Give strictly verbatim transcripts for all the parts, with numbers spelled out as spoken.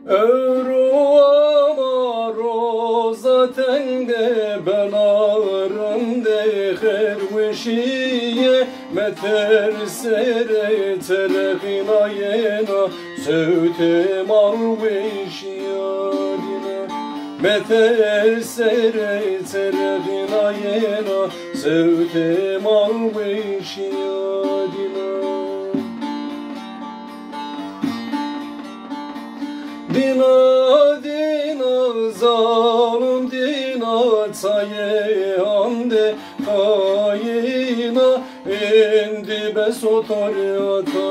Ewro ama roza teng de, bena rindê xêr weşîye, meterse rê çerexîna yena, sewtê ma weşîya dîna. Meterse rê çerexîna yena, sewtê ma weşîya dîna. Dîna, dîna, zalim dîna, çayê hande xayîna, êndî bes o to rê hata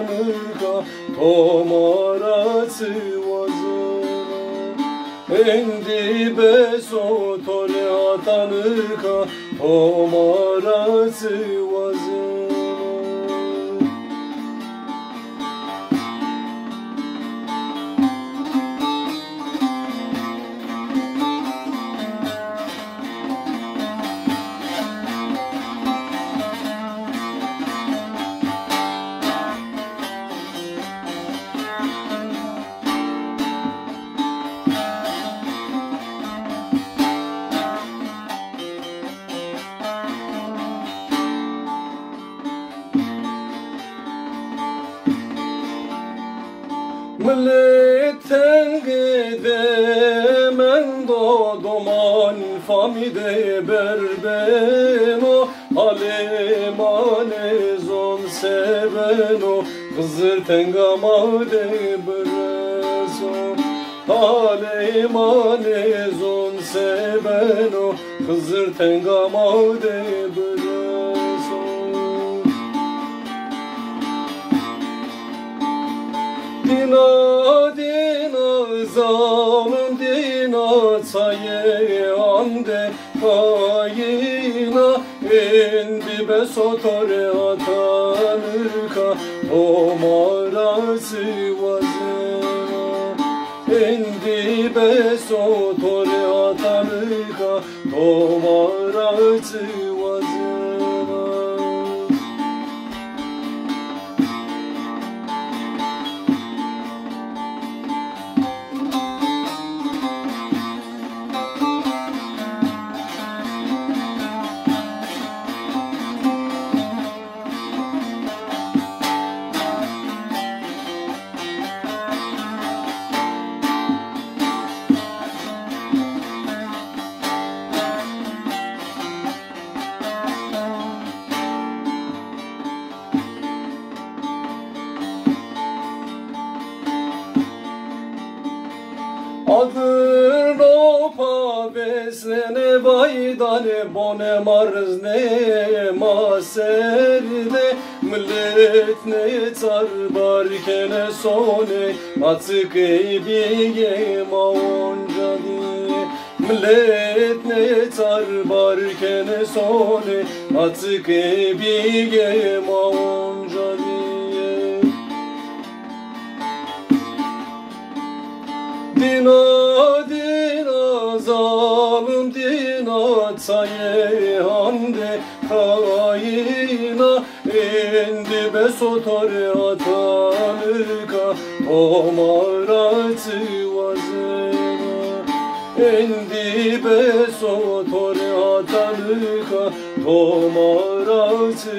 nika, to ma ra çi wazena? Êndî bes o to rê hata nika, to ma ra çi wazena? Milet tengê de mendo, doman famî de berbeno, halê ma nêzon se beno, Xizir tenga ma de bireso. Halê ma nêzon se beno, Xizir tenga ma de bireso. Dîna, dîna, zalim dîna, çayê hande xayîna, êndî bes o to rê hata nika, to ma ra çi wazena? Êndî bes o to rê hata nika, to ma ra çi wazena? Adir no pa veslene vaydanê, bone ma riznê ma ser de, milet nê çar bar kene sonê, açikê bîyê ma onca dî. Milet nê çar bar kene sonê, açikê bîyê ma onca dîye. Dîna, dîna, zalim dîna, çayê hande xayîna, êndî bes o to rê hata nika, to ma ra çi wazena? Êndî bes o to rê hata nika, to ma ra çi